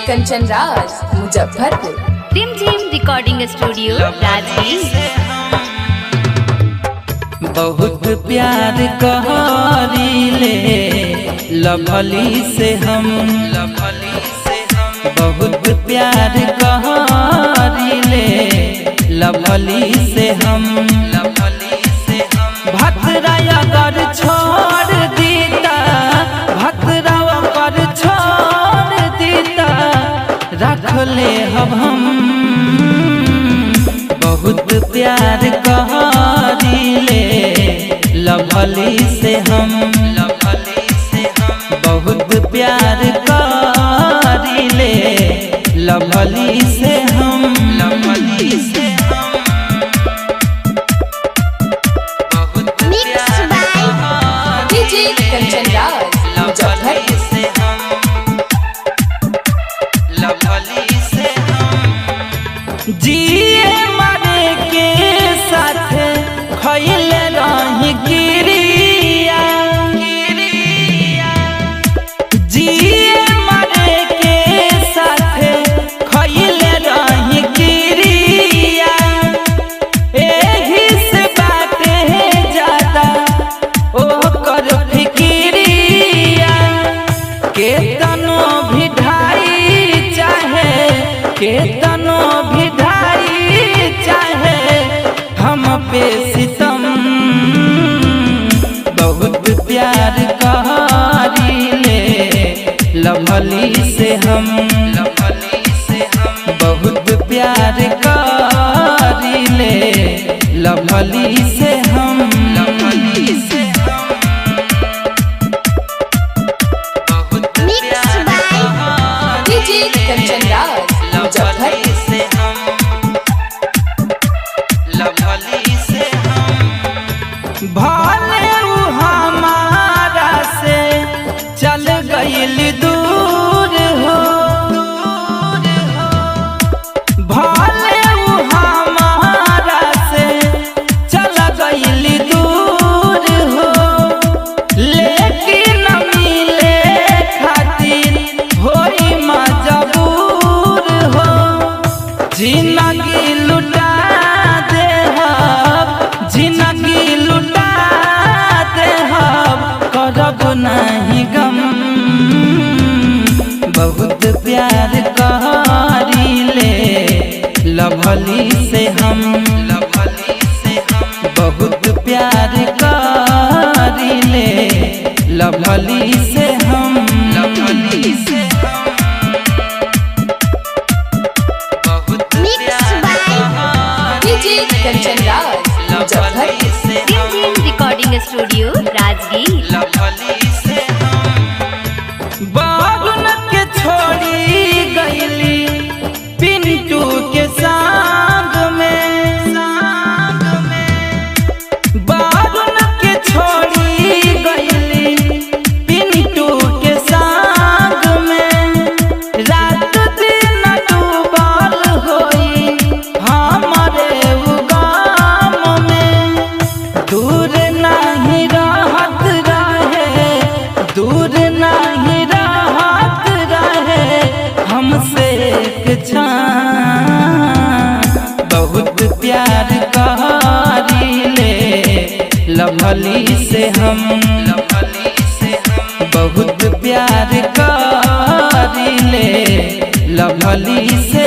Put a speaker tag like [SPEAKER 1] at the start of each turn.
[SPEAKER 1] Kanchan Raj Muzaffarpur.
[SPEAKER 2] Rimjhim recording studio Rajgir.
[SPEAKER 3] बहुत प्यार कहरीले lovely से हम, बहुत प्यार कहरीले लभली से हम। भतराया कर छोड़ दीता, भतरावा कर छोड़ दीता, रख ले हम। बहुत प्यार कहरीले लभली से हम, बहुत प्यार कहरीले लभली से हम।
[SPEAKER 4] Mix by
[SPEAKER 1] DJ Kanchan Raj Muzaffarpur.
[SPEAKER 3] जिए मरे के साथ खैल रही गिरिया, जिए मरे के साथ खैल रही गिरिया, एही से बात है ज्यादा ओ कर फिकिरिया। केतनो भी ढाई चाहे, केतनो भी ढाई चाहे हम पे सितम, बहुत प्यार कहरीले लभली से हम, बहुत प्यार कहरीले लभली से हम।
[SPEAKER 4] Mix by
[SPEAKER 1] DJ Kanchan Raj Muzaffarpur.
[SPEAKER 3] भले उ हमारा से चल गइल दूर हो, भले उ हमारा से चल गइल दूर हो, लेकिन मिले खातिर होई मजबूर हो। जिंदगी लुटा देहब, जिंदगी लुटा देहब, करब नहीं गम। बहुत प्यार कहरीले लभली से हम, बहुत प्यार कहरीले लभली से हम।
[SPEAKER 4] Mix by
[SPEAKER 1] DJ Kanchan Raj Muzaffarpur.
[SPEAKER 2] Rimjhim recording studio Rajgir.
[SPEAKER 3] बागुन के छोड़ी गईली पिंटू के संग में, बागुन के छोड़ी गईली पिंटू के संग में, रात दिन डूबल होई हमारे उगाम में। दूर नहीं रहत रहे, दूर नहीं रहत रहे हमसे एक क्षण, बहुत प्यार कहरीले लभली से हम, बहुत प्यार कहरीले लभली से।